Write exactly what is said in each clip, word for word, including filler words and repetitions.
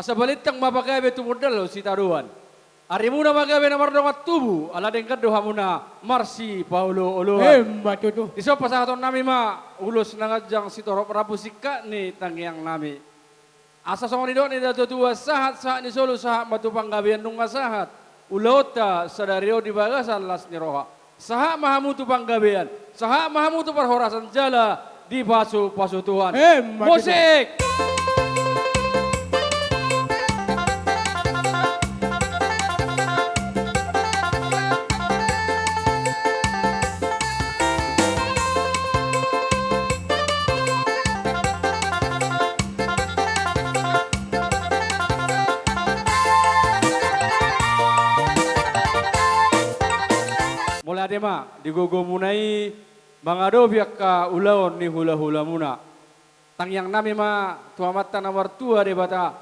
Asa balintang ma pagabe tumundalhon sitadoan. Arimuna ma gabe na mardongan tubu, ala denggan do hamuna marsipaolooloan. Emma tutu. Dison pasahatonnami ma ulos na ganjang sitorop rambu singkat ni tangiangnami. Asa songon nidok ni natuatua, sahat sahat ni solu sahat ma tu panggabean, nunga sahat ulaonta sadari on di bagasan las ni roha. Sahat ma hamu tu panggabean, sahat ma hamu tu parhorasan jala dipasupasu Tuhan. Emma tutu. Musik. Mauliate ma di gogomuna i mangadopi angka ulaon ni hulahulamuna. Tangiangnami ma tu Amanta na martua Debata,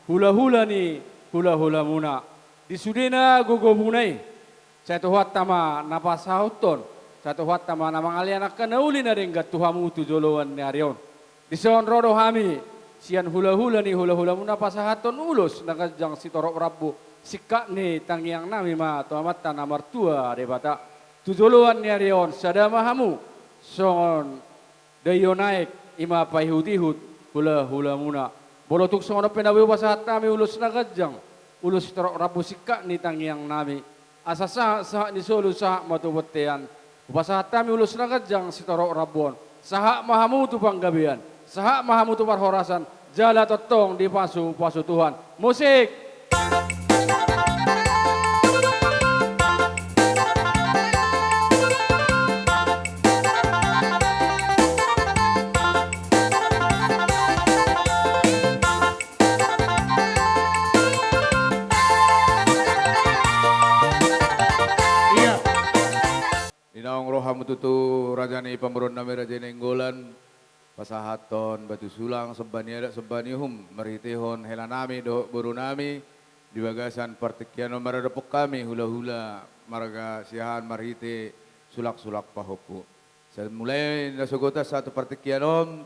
hulahula ni hulahulamuna. Di sudena gogomuna i, sai Tuhanta ma na pasahathon, sai Tuhanta ma na mangalean angka na uli na denggan tu hamu tu joloan ni ari on. Dison ro do hami sian hulahula ni hulahulamuna pasahathon ulos na ganjang sitorop rambu singkat ni tangiangnami ma tu Amanta na martua Debata. Tu joloan ni ari on sada ma hamu songon daio na aek, i ma paihutihut hulahulamuna. Molo tung songon on pe na boi hupasahat hami ulos na ganjang, ulos sitorop rambu singkat ni tangiangnami, asa sahat sahat ni solu sahat ma tu bontean. Hupasahat hami ulos na ganjang sitorop rambu on. Sahat ma hamu tu panggabean, sahat ma hamu tu parhorasan, jala tongtong dipasupasu Tuhan. Musik. Ia. Di naung ro hamu tutu raja ni pamoruonnami, raja Nainggolan, pasahathon batu sulang, somba ni adat, somba ni uhum, marhitehon helanami dohot borunami, di bagasan partingkian on maradophon hami hulahula marga Siahaan marhite sulangsulang pahompu. Sai mulai nasogotan sahat tu partingkian on,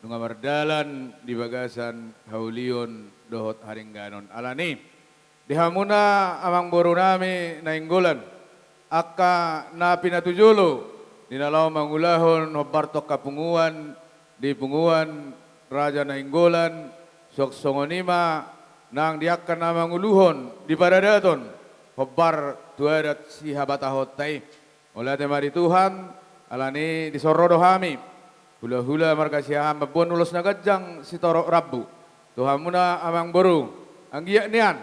nunga mardalan di bagasan haulion dohot hadengganon. Alani, di hamuna amangborunami Nainggolan, angka na pinatujolo, di na laho mangulahon hombar tu angka punguan, di punguan Raja Nainggolan, suang songon i ma nang di angka na manguluhon di paradaton, hombar tu adat sihabatahonta i. Mauliate ma di Tuhan, alani dison ro do hami, hulahula marga Siahaan, mamboan ulos na ganjang sitorop rambu tu hamuna amangboru. Anggiat nian,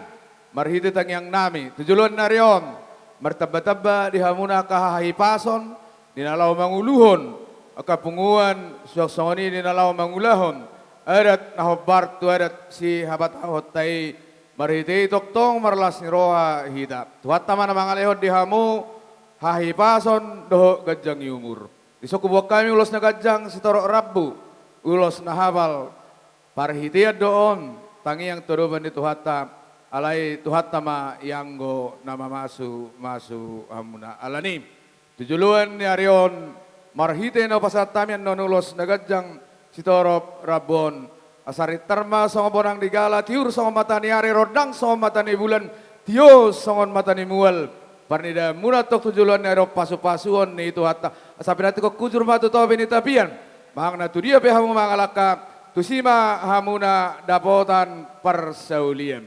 marhite tangiangnami, tu joloan ni ari on, martambatamba di hamuna angka hahipason, di na laho manguluhon angka punguan, suang songon i di na laho mangulahon adat na hombar tu adat sihabatahonta i, marhite i tongtong marlas ni roha hita. Tuhanta ma na mangalehon di hamu hahipason dohot ganjang ni umur. Dison huboan hami ulos na ganjang sitorop rambu, ulos na hapal. Parhitean do on tangiang tu adopan ni Tuhanta, alai Tuhanta ma ianggo na mamasumasu hamuna. Alani, tu joloan ni ari on, marhite na hupasahat hami annon ulos na ganjang sitorop rambu on, asa rintar ma songon bonang ni gala, tiur songon mata ni ari, rondang songon mata ni bulan, tio songon mata ni mual parnidaanmuna antong tu joloan ni ari on, pasupasuon ni Tuhanta. Asa pinantikhon hujur ma tu topi ni tapian, manang na tu dia pe hamu mangalangka, tusi ma hamuna dapotan parsaulian.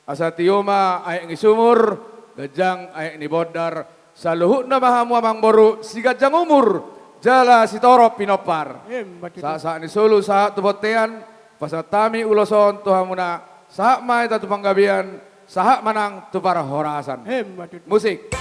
Asa tio ma aek ni sumur, ganjang aek ni bondar, saluhutna ma hamu amangboru siganjang umur jala sitorop pinompar. Emma tutu. Sahat sahat ni solu sahat tu bontean, pasahat hami ulos on tu hamuna, sahat ma hita tu panggabean, sahat ma nang tu parhorasan. Emma tutu. Musik.